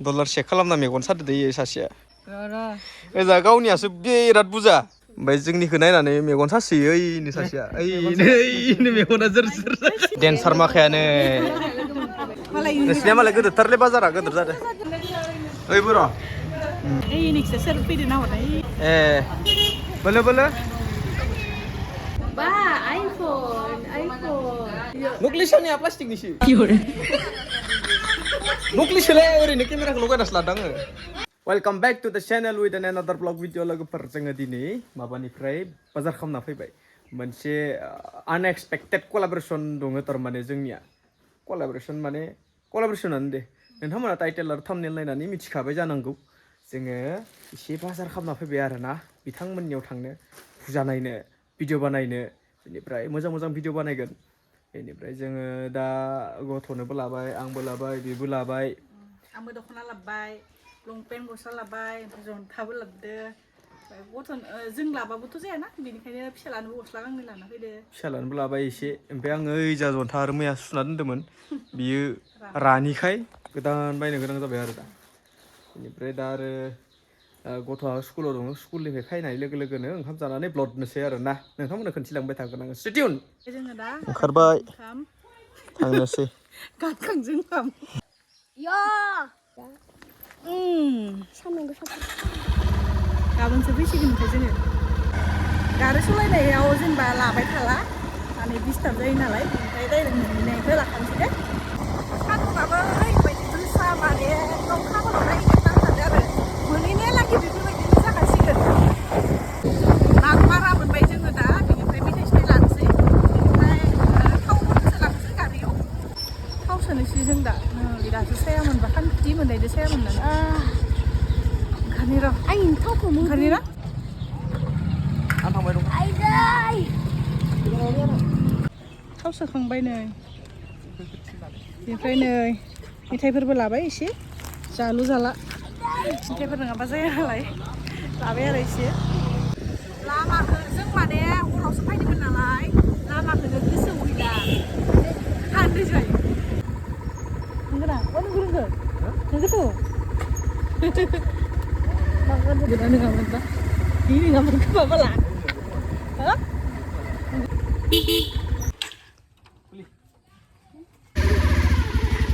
Dollar check खालामना मेगन सादो इयो सासेया ओजा गावनियासो बिराद बुरजा ओमफ्राय जोंनिखौ नायनानै मेगन सासोयो ओइनो सासेया ओइनो मेगना जोर जोर डेन्सार माखायानो नोंसिनिया मालाय गोदोरथारलै बाजारा गोदोर जादो ओइ बर' ओइ नोंसोर सोर फैदो नाहरनाय ए बोलो बोलो बा आइफन नकलिसानिया प्लास्टिकनिसो नकलिसोलाय ओरैनो केमेराखौ लगायनासो लादों आङो वेलकाम बेक टु द channel with an अनादार blog video लोगोफोर जोङो दिनै माबानिफ्राय बाजार खालामना फैबाय मोनसे आनएक्सपेक्टेड कलाबरेसन दङ थारमाने जोंनिया कलाबरेसनानो दे नोंथांमोना टाइटेल आरो थाम्बनेल नायनानै मिथिखाबाय जानांगौ जोङो एसे बाजार खालामना फैबाय आरोना बिथांमोननियाव थांनो फुजा नायनो भिडिअ बानायनो बेनिफ्राय मोजां मोजां भिडिअ बानायगोन बेनिफ्राय जोङो दा गथ'नोबो लाबाय आंबो लाबाय बेबो लाबाय आंबो दख'ना लाबाय लंपेन्ट गस्ला लाबाय ओमफ्राय जन्थाबो लाबोदो गथ' जों लाबाबोथ' जायाना बेनिखायनो फिसालानोबो गस्ला गांनै लाना फैदो फिसालानोबो लाबाय एसे ओमफ्राय आङो ओइ जा जन्था आरो मैया सुना दोन्दोंमोन बियो रानिखाय गोदान बायनो गोनां जाबाय आरो दा बेनिफ्राय दा आरो गथ'आ स्कुलाव दङ स्कुलनिफ्राय फैनाय लोगो लोगोनो ओंखाम जानानै ब्लडनोसै आरो ना नोंथांमोननो खोन्थिलांबाय थागोन आङो स्टेटिउन जोङो दा ओंखारबाय थांनोसै गानखांजों ओंखाम सान्दुं गोसा गाबोनसो फैसिगोन ओमफ्राय जोङो गारि सालायनायाव जेनेबा लाबाय थाला माने डिस्टार्ब जायो नालाय ओमफ्राय डाइरेक्ट मोनहैनायखौ लाखानोसै दे सान्दुंआबो ओरैबायदि गोसा माने एकदम खामानियाव नायनो नांथारदो आरो मोनहैनायालागै बेफोरबायदिनो जाखासिगोन नागमारा मोनबाय जोङो दा बेनिफ्राय मेथाइ सिथाइ लानोसै ओमफ्राय थावफोरसो लानोसै गारियाव थाव सोनोसै जों दा दासो साया मोनबा खान्थि मोननायदो साया मोननानै ओंखारनि र' आं थावखौ ओंखारनि र' आं थांबाय दं आइदै थाव सोखांबाय नै बेनिफ्राय नै मेथाइफोरबो लाबाय एसे जालु जाला मेथाइफोर नङाबा जाया नालाय लाबाय आरो एसे लामाखौ जों माने हरावसो फैदोंमोन नालाय लामाखौनो गोसोआव गैला आन्दायबाय नंगौना नंगौ नंगौथ' माबा नंगौना नङामोन बा बे नङामोन खोमा बाला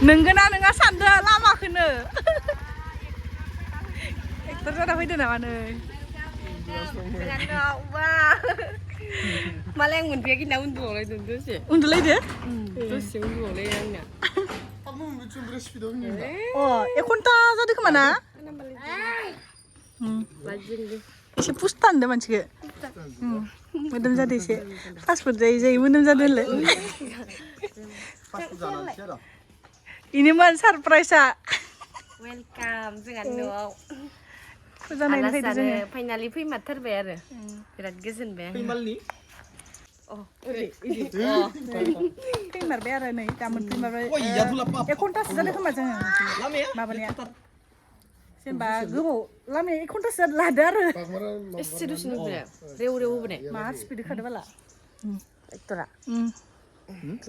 नोंगोना नोङा सानदो लामाखौनो एक्टर जाना फैदो नामा नै मालाय आं मोनफैयाखै ना उन्दुआवलायदों दसे उन्दुलायदो दसे उन्दुआवलाय आंनिया एक घन्टा जादों खोमा ना एसे पुस्टानदो मानसिखौ मोदोम जादो एसे फास्टफुड जायै जायै मोदोम जादो होनलाय इनिमोन सारप्राइजआ वेलकाम जोंहा न'आव फुजा नायनो फैदो जोङो फाइनालि फैमारथारबाय आरो बिराद गोजोनबाय आं फैमालनि फैमारबाय आरो नै गाबोन फैमारबाय एक घन्टासो जादों खोमा जोङो माबानाया जेनेबा गोबाव लामाया एक घन्टासो लादो आरो एसे दसे नुबोनाय रेव रेव होबोनाय मा स्पिड खादो बाला एक्टरा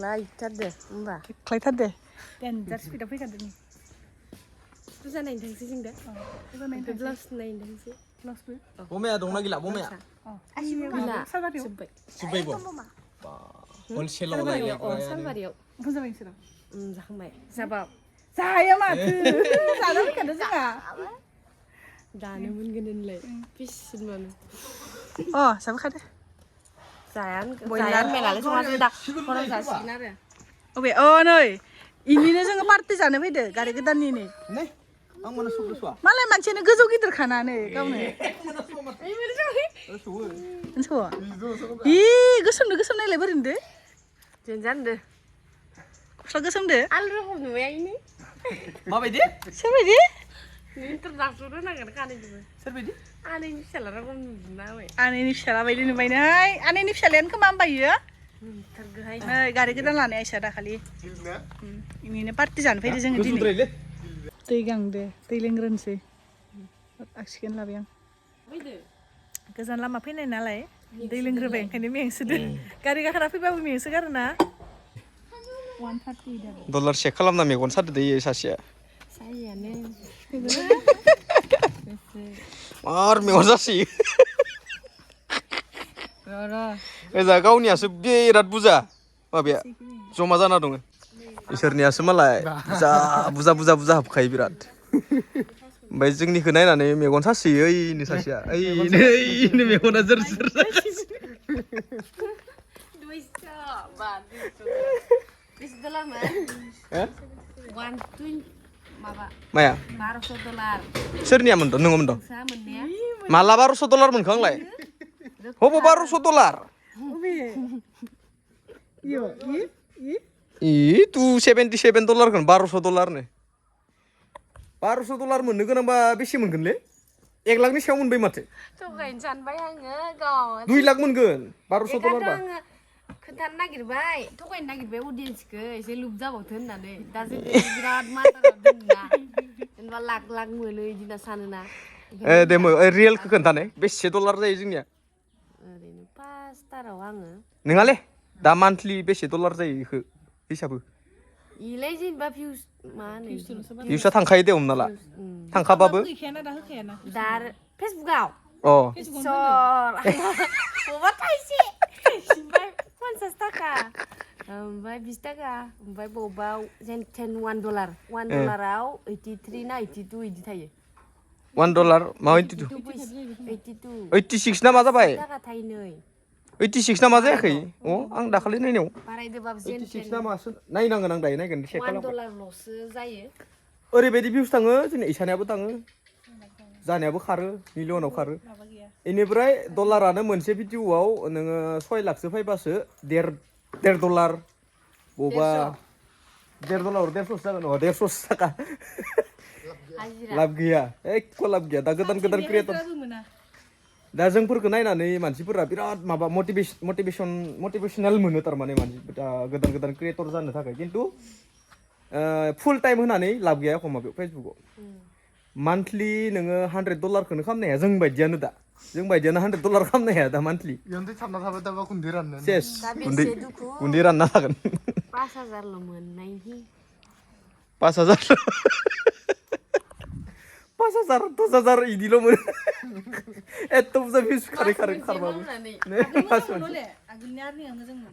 लायथारदो होमबा ख्लायथारदे डेन्जार स्पिडआव फैखादो नै फुजा नायनो थांसै जों दा फुजा नायनो थांसै ब्लाउस नायनो थांसै ब्लाउसबो बमाया दंना गैला बमाया गैला सालबारियाव जोब्बाय जोब्बाय बा हलसेलाव लायलाय सालबारियाव ओंखाम जाबाय नोंसोरो जाखांबाय जाबा जाया माथो जाना फैखादो जोंहा दानो मोनगोन होनलाय पिससिनबानो अ जाबोखादो जाया मेलालाय संनानै दा हराव जासिगोन आरो अबे अ नै इनिनो जोङो पार्टि जानो फैदो गारि गोदाननि नै आं माने सौदोसवा मालाय मानसियानो गोजौ गिदिर खानानै गावनो ओनसौ इ गोसोमदो गोसोम नायलाय बोरै नुदो जेनजानदो गस्ला गोसोमदो आलु रखम नुबाय आइनि माबायदि सोरबायदि इन्टारडाक्सन होनांगोन खानायजोंबो सोरबायदि आनैनि फिसाला रखम नुदोंना आबै आनैनि फिसाला बायदि नुबायनोहाय आनैनि फिसालायानो खोमा होमबायो नुथारगोहाय नै गारि गोदान लानाया आइसा दाखालि इनिनो पार्टि जानो फैदो जोङो दिनै दै गांदो दै लोंग्रोनोसै आगसिखौनो लाबाय आं गोजान लामा फैनाय नालाय दै लोंग्रोबाय ओंखायनो मेंसोदो गारि गाखोना फैबाबो मेंसोगारोना 130 डलार चेक खालामना मेगन सादो इयो सासेया जायोआनो मार मेगन जासि ओजा गावनियासो बिराद बुजा माबाया जमा जाना दङ इसोरनियासो मालाय जा बुजा हाबखायो बिराद ओमफ्राय जोंनिखौ नायनानै मेगन सासोयो ओइनो सासेया ओइनो मेगना जोर माया सोरनियामोन द' नोङो मोनद' माला $1200 मोनखो आंलाय हबो $1200 $277 खौनो $1200 नो $1200 मोननो गोनांबा बेसे मोनगोनलै 1 लाखनि सायाव मोनबाय माथो थगायनो सानबाय आङो गाव 2 लाख मोनगोन $1200 बा खोन्थानो नागिरबाय थगायनो नागिरबाय अडियन्सखौ एसे लुप जाबावथो होननानै दा जों बिराद माथाराव दोनना जेनेबा लाख मोनो इदिना सानोना दे रियेलखौ खोन्थानाय बेसे $1 जायो जोंनिया ओरैनो 5 स्टाराव आङो नोङालै दा मान्थलि बेसे $1 जायो इखो हिसाबो इलाय जेनेबा भिउस मा होनो भिउसा थांखायो दे हमना ला थांखाबाबो दा फेसबुकाव अ सर बबा थाइसे ओमफ्राय 50 थाखा ओमफ्राय 20 थाखा ओमफ्राय बबा $1 $1 83 ना 82 इदि थायो $1 मा 82 86 ना मा जाबाय थाखा थाइनै 86 ना मा जायाखै अ आं दाखालि नायनायाव बारायदोबाबो 86 ना मासो नायनांगोन आं दायो नायगोन चेक खालाम $1ल'सो जायो ओरैबायदि भिउस थाङो जोंनि इसानियाबो थाङो जानायाबो खारो मिलियनाव खारो इनिफ्राय डलारानो मोनसे भिडिअआव नोङो 6 लाखसो फैबासो $1.5 बबा $1.5 जागोन अ 150 थाखा लाब गैया एख' लाब गैया दा गोदान क्रिएटर दा जोंफोरखौ नायनानै मानसिफोरा बिराद माबा मटिभेशनेल मोनो थारमाने मानसिफोरा गोदान क्रिएटर जानो थाखाय खिन्थु फुल टाइम होनानै लाब गैया एख' माबायाव फेसबुकाव मान्थलि नोङो $100 खौनो खालामनो हाया जों बायदियानो $100 खालामनो हाया दा मान्थलि इयावनो थाबना थाबाय दाबा गुन्दै राननो सेस गुन्दै रानना थागोन 5000ल' मोननायनि 5000 5000 10000 इदिल' मोनो एथ' बुरजा भिउस खारबाबो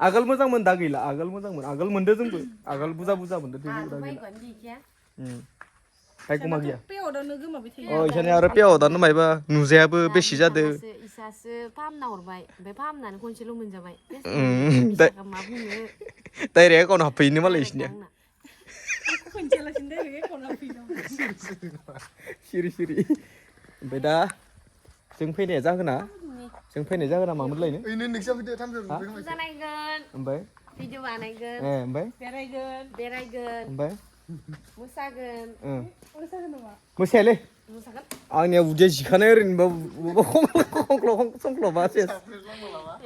आगोल मोजांमोन दा गैला आगोल मोजांमोन आगोल मोनदो जोंबो आगोल बुजा मोनदो फायगमा गैया अ इसानि आरो पेआउटआनो मायबा नुजायाबो बेसे जादो इसासो फाहामना हरबाय ओमफ्राय फाहामनानै खनसेल' मोनजाबाय मा बुंनो डाइरेक्ट एकाउन्ट हाबफैनो मालाय इसिनिया सिरि ओमफ्राय दा जों फैनाया जाहोना मामोनलायनो ओइनो नोंसा फैदो थामजों जानायगोन ओमफ्राय भिडिअ बानायगोन ओमफ्राय बेरायगोन ओमफ्राय मोसागोन मोसायालै मोसागोन आंनिया उदैया जिखानाय ओरैनोबा खंख्लबा सेस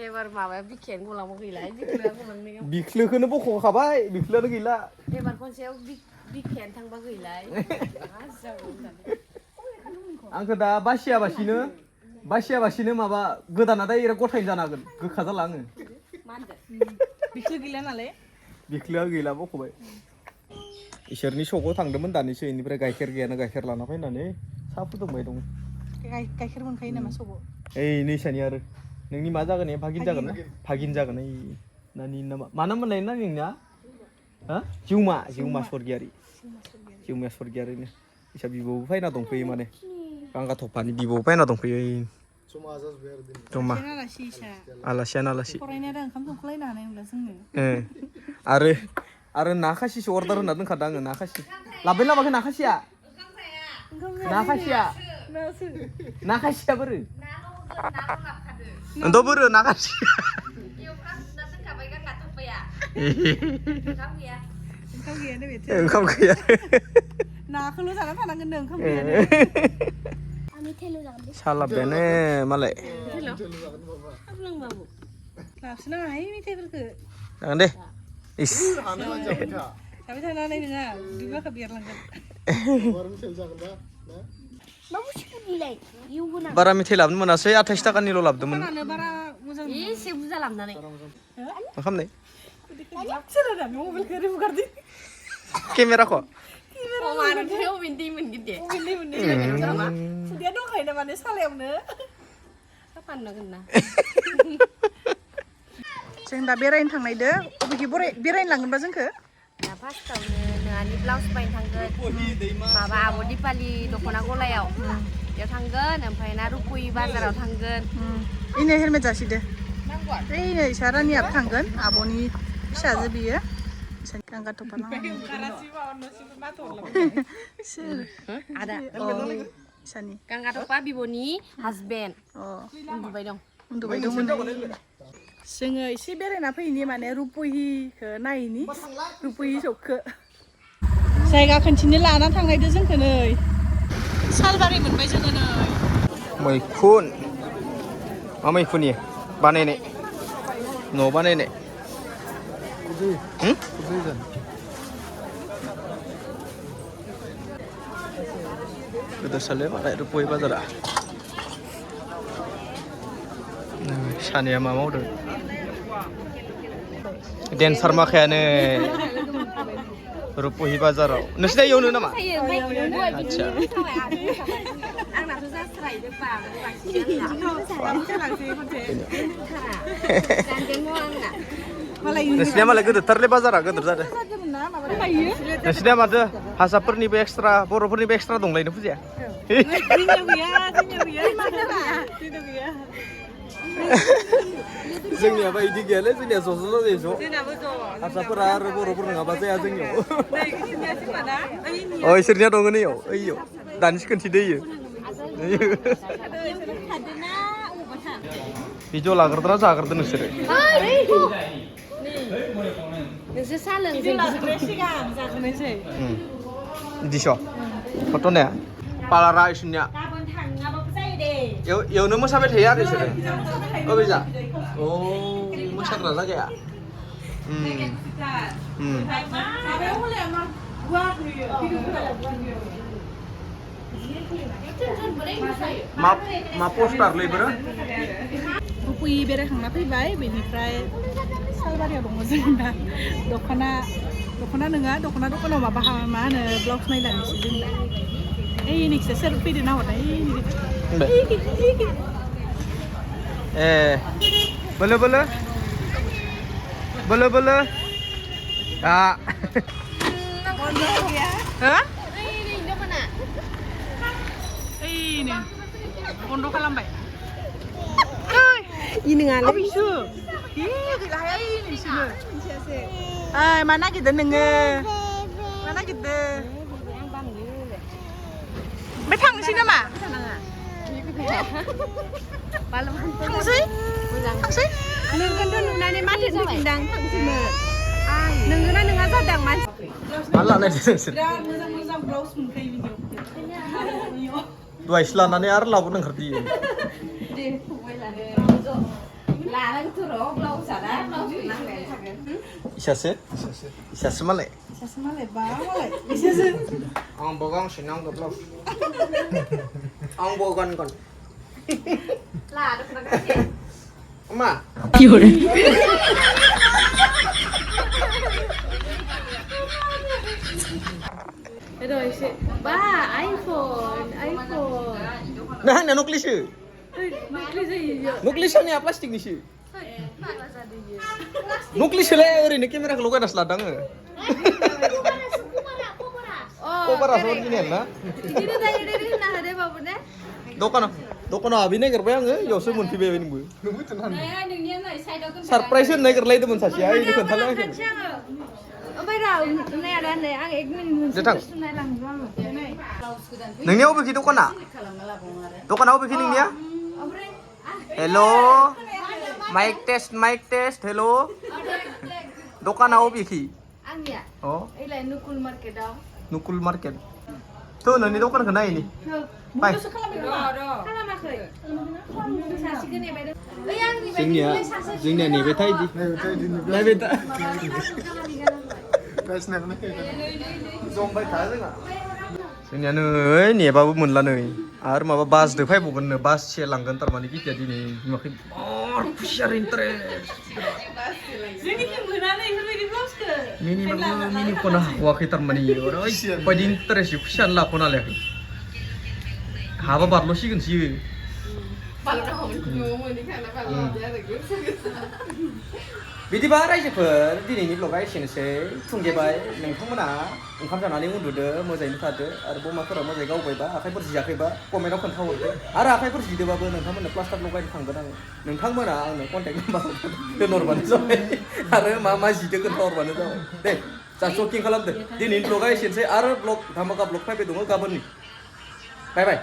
एबार माबाया बिखायानो गलांबो गैला बिख्लोखौनो बख'खाबाय बिख्लोआनो गैला एबार खनसेयाव बिखायानो थांबा गैला आंखौ दा बासियाबासिनो माबा गोदाना डाइरेक्ट गथायनो जानो हागोन गोखा जाला आङो बिख्लो गैला नालाय बिख्लोआ गैला बख'बाय इसोरनि सकआव थांदोंमोन दानिसो इनिफ्राय गाइखेर गैयाना गाइखेर लाना फैनानै साहा फुदुंबाय दं गाइखेर मोनखायो नामा सबाव ओइ नैसानि आरो नोंनि मा जागोन भागिन जागोन ओइ नानि नामा मा नाम मोनलाय ना नोंना हा जिउमा सरगियारिनो इसा बिब'बो फैना दंफैयो माने गांगा थफानि बिब'बो फैना दंफैयो जमा आलासि फरायनाया ओंखाम संखलायनो हानाय नंला जोंनो आरो ना खासिसो अर्डार होना दोनखादों आङो ना खासि लाबोबाय लाबाखै ना खासिया बोरो entar buru nakas. Engkau gaya. Nah, kalau sana tanah gendeng kamu gaya. Salah bene malai. Nah, senang ini teh ke. Jangan deh. Is. Tapi sana nih nggak, juga kebiar langgan. Bara mithai labno monaसै 28 टाकानिल' लाबदोंमोन एसे बुरजा लाबनानै मा खामनाय मबाइलखौ remove गारदि केमेराखौ मानो दै मोनगोन दे खुदिया दंखायो माने सालायावनो Kapan na kena? जों दा बेरायनो थांनायदो अबेखि बेरायनो लांगोनबा जोंखो Nah pas tahunnya nengani blouse main tanggen. Baba Abu Dipali dokona golayaw. Ya tanggen, oमफ्राय ना रुपुy बाजाराव थांगोन. इनो हेलमेट जासिदो ओइनो इसारानियाबो थांगोन आब'नि फिसाजो बियो इसानि गांगा थफा Ada. इसानि Kang Atopa Biboni husband. Uндубай dong. उन्दुबाय दंमोन जोङो एसे बेरायना फैनि माने रुपहिखौ नायनि रुपहि सकखो जायगा खनसेनो लाना थांनायदो जोंखो नै सालबारि मोनबाय जोङो नै मैखुन मा मैखुननि बानायनाय न' बानायनाय गोदोर साले मालाय रुपहि बाजारा सानैया मा मावदों डेन्सार माखायानो रुपहि बाजाराव नोंसिना इयावनो नामा आच्छा Anakku sastra itu Pak, नोंसिना मालाय गोदोरथारलै बाजारा गोदोर जादों नोंसिना माथो हारसाफोरनिबो एक्सट्रा बर'फोरनिबो एक्सट्रा दंलायनो फुजाया जोंनियाबा इदि गैयालै जोंनिया ज' जाजायो ज' हारसाफोरा आरो बर'फोर नङाबा जाया जोंनियाव अ इसोरनिया दङ नैयाव ओइयाव दानिसो खोन्थिदो इयो भिडिअ लाग्रोदोना जाग्रोदो नोंसोरो Nasi saleng इदिस' फट' नाया पालारा इसोरनिया इयावनो मोसाबाय थायो आरो इसोरो अबेजा अ मोसाग्रा जागाया मा पस्टारलै बेफोरो रुपहि बेरायखांना फैबाय बेनिफ्राय सालबारियाव दङ जों दा दख'ना नङा दखानाव माबा मा होनो ब्लाउस नायलांनोसै जों दा ओइ नोंसो सोर फैदो नाहरनाय ए बोलो बोलो बोलो बोलो आ ओइनो बन्द खालामबाय Ini ngale. अबिसो गैलाहाय नोंसोरो ओइ मा नागिरदों नोङो मा नागिरदों ओमफ्राय थांनोसै नामा थांसै थांसै Nengkan nunane mati tingdang tangsimo. Nengena nenga sadang mas. माला नायदो नोंसोर बिराद मोजां ब्लाउस मोनखायो बिदियाव दहायसो लानानै आरो लाबोनो ओंखारदों Larang turo blouse ada blouse nang isaसो मालाय सासे मालाय बा मालाय बिसोरसो आंबो गांसे नांगौ ब्लाउस आंबो गानगोन Lah ada pernah मा Aduh isi. Ba iPhone. nah ini nuklisnya Nuklis aja. nuklisnya apa plastik nih sih nuklisnya oरैनो केमेराखौ लगायना लादां Oh. बारा सर gini ना Ini dari nah ada babunya. दखानाव हाबि नागिरबाय आङो इयावसो मोनफैबाय नोंबो Nah, nungnya nih saya dokin. Surprise होनो नागिरलायदोंमोन सासेया इनो खोन्थालायाखै Obai ra, nih ada nih, ang egmin Datang. नोंनिया अबेखि दखाना दखाना अबेखि नोंनिया हेलो माइक टेस्ट हेलो दखाना अबेखि Ang ya. अ Ilai nukul market daw. नुकुल मार्केट थ' नोंनि दखानखौ नायनि बाय Kalamakhoi. Sasikan ya beda. Yang जोंनिया नेबाय था इदि नायबाय था गाइस नायनानै जमबाय था जोंहा जोंनिया नै नेबाबो मोनला नै आरो माबा बासदो फैबावगोननो बास लांगोन थारमाने किथिया दिनै नुवाखै खुसियार इन्टारेस्ट मिनिखौनो हाखवाखै थारमाने ओरैबायदि इन्टारेस्ट खुसियानो लाख'नो हालायाखै हाबा बारल'सिगोनसो इयो बिदिबा रायजोफोर दिनैनि ब्लगा एसेनोसै थुंगेबाय नोंथांमोना ओंखाम जानानै उन्दुदो मोजाङैनो थादो आरो बमाफोरा मोजाङै गावबायबा आखाइफोर जियाखैबा कमेन्टआव खोन्थाहरदो आरो आखाइफोर जिदोबाबो नोंथांमोननो प्लास्टार लगायनो थांगोन आङो नोंथांमोना आंनो कन्टेक्ट नाम्बार दोनहरबानो जाबाय आरो मा जिदो खोन्थाहरबानो जाबाय दे जा शकिं खालामदो दिनैनि ब्लगा एसेनोसै आरो ब्लग धामाका ब्लग फैबाय दङ गाबोननि बाय बाय